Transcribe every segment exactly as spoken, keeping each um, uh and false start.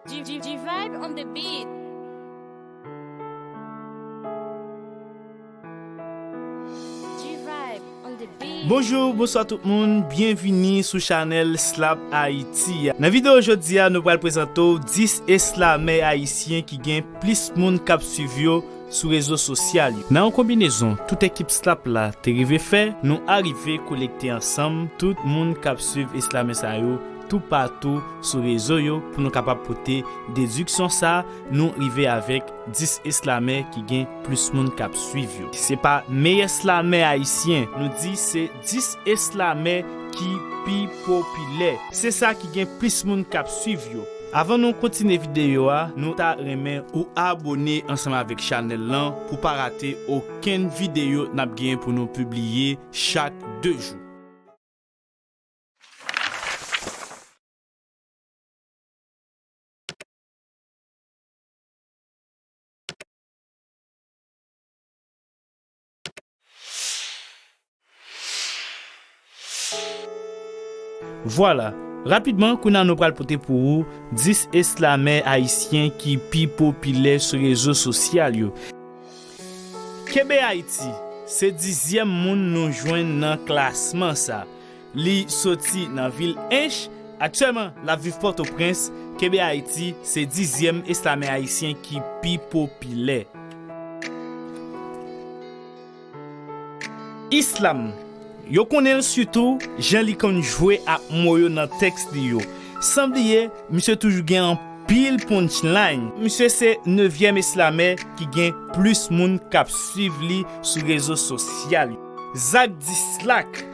G, G, G Vibe on the beat. G Vibe on the beat. Bonjou, bonswa tout moun, byenvini sou chanèl Slap Haiti a. Nan videyo jodi a, nou pral prezante w dis eslamè ayisyen ki gen plis moun k ap swiv yo sou rezo sosyal yo. Nan yon konbinezon tout ekip Slap la te rive fè, nou arive kolekte ansanm tout moun k ap swiv eslamè sa yo toupatou sou rezo yo pou nou kapab pote dediksyon sa a, nou rive avèk dis eslamè ki gen plis moun k ap swiv yo. Se pa meyè slamè ayisyen, nou di se dis eslamè ki pi popilè. Se sa ki gen plis moun k ap swiv yo. Avan nou kontinye videyo a, nou ta renmen ou abone ansanm avèk chanèl lan pou pa rate okenn videyo n ap genyen pou nou pibliye chak de jou. Vwala, rapidman, kounye a nou pral pote pou ou dis eslamè ayisyen ki pi popilè sou rezo sosyal yo. Kebe Ayiti, se dizyèm moun nou jwenn nan klasman sa. Li soti nan vil Ench, aktyèlman l ap viv Pòtoprens. Kebe Ayiti, se dizyèm eslamè ayisyen ki pi popilè. Islam. Yo konnen l sitou jan li konn jwe ak mo yo nan tèks li yo. San bliye, misye toujou gen anpil punchline. Misye se nevyèm eslamè ki gen plis moun k ap swiv li sou rezo sosyal yo. Zak Dislak,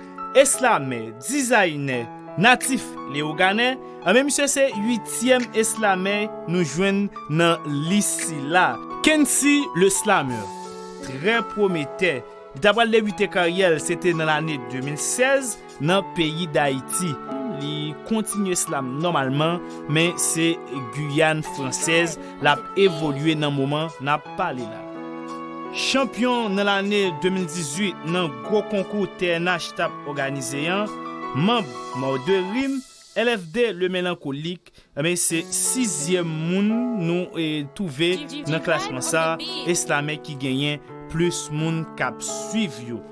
eslamè, dizayinè, natif Leyogane, anben misye se uityèm eslamè nou jwenn nan lis sila. Kency le Slameur, trè pwometè. Li ta pral debite karyè l, se te nan lane de mil sèz, nan peyi Dayiti. Li kontinye slam nòmalman, men se Giyàn fransèz l ap evolye nan moman n ap pale la. Chanpyon nan lane de mil dizuit nan gwo konkou T N H t ap òganize an, manb Mòde Rim, L F D Le Melancholique, enben, se sizyèm moun nou, e, twouve nan klasman sa, eslamè ki genyen plis moun k ap swiv yo.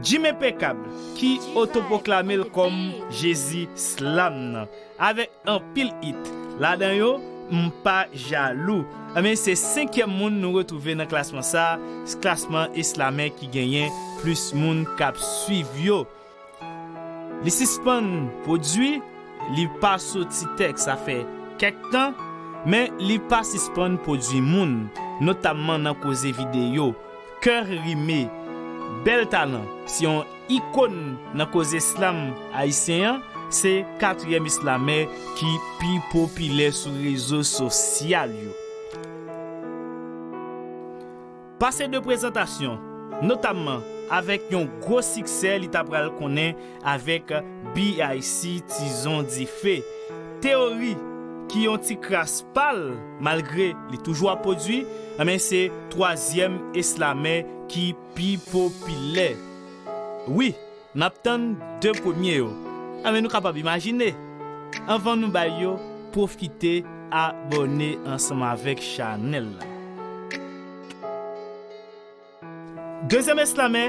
Jim Enpekab, ki otopwoklame l kòm Jezi Slam nan, avèk anpil it, ladan yo, M pa jalou. Enben, se senkyèm moun nou retwouve nan klasman sa, klasman eslamè ki genyen plis moun k ap swiv yo. Li sispann pwodui, li pa soti tèks sa fè kèk tan, men li pa sispann pwodui moun, notamman nan koze videyo, kè rime, bèl talan, se yon ikòn nan koze slam ayisyen an, se katriyèm eslamè ki pi popilè sou rezo sosyal yo. Pase de prezantasyon, notamman avèk yon gwo siksè li ta pral konnen avèk B I C Tizon Dife. Teyori ki yon ti kras pa l, malgre li toujou ap pwodui, enben se twazyèm eslamè ki pi popilè. Wi, n ap tann de premye yo. Enben nou kapab imajine. Anvan nou bay yo, pwofite abòne ansanm avèk chanèl la. Dezyèm eslamè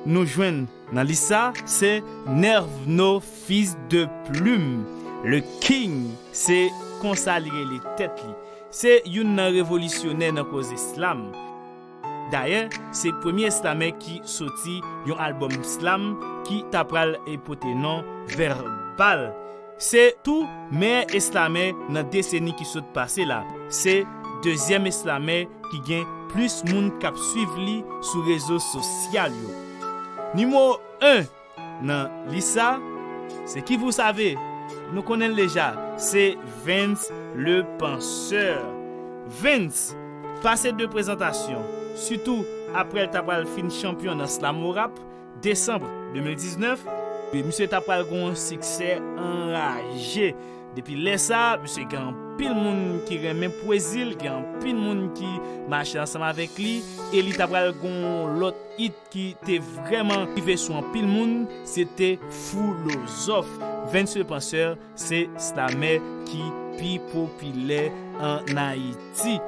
nou jwenn nan lis sa, se Nervno Fils de Plume, le King, se konsa li rele tèt li. Se youn nan revolisyonè nan koze slam. Dayè, se premye eslamè ki soti yon albòm slam ki ta pral, e, pote non Vèbal. Se tou meyè eslamè nan deseni ki sot pase la. Se dezyèm eslamè ki gen plis moun k ap swiv li sou rezo sosyal yo. Nimewo en nan lis sa, se ki vous savez, nou konnen l deja, se Vens le Penseur. Vens pase de prezantasyon, sitou aprè l ta pral fin chanpyon nan Slamorap, desanm de mil diznèf, e misye ta pral gen yon siksè anraje. Depi lè sa, misye gen anpil moun ki renmen pwezi l, gen anpil moun ki mache ansanm avèk li, e li ta pral gen yon lòt hit ki te vrèman rive sou anpil moun, se te Foulozòf. Vens le Penseur, se slamè ki pi popilè ann Ayiti.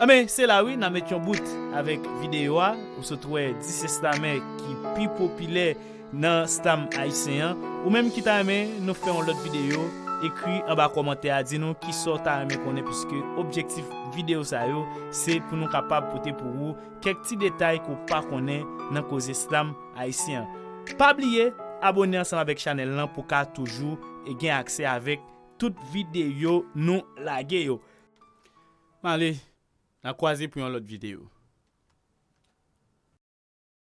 Anben, se la wi, n a met yon bout avèk videyo a. Ou sot wè dis slamè ki pi popilè nan slam ayisyen an. Ou menm ki ta renmen nou fè yon lòt videyo, ekri anba kòmantè a, di nou kisa w ta renmen konnen, piske objektif videyo sa yo, se pou nou kapab pote pou ou kèk ti detay ke w pa konnen nan koze slam ayisyen an. Pa bliye abone ansanm avèk chanèl lan pou ka toujou gen aksè avèk tout videyo nou lage yo. M ale, n a kwaze pou yon lòt videyo.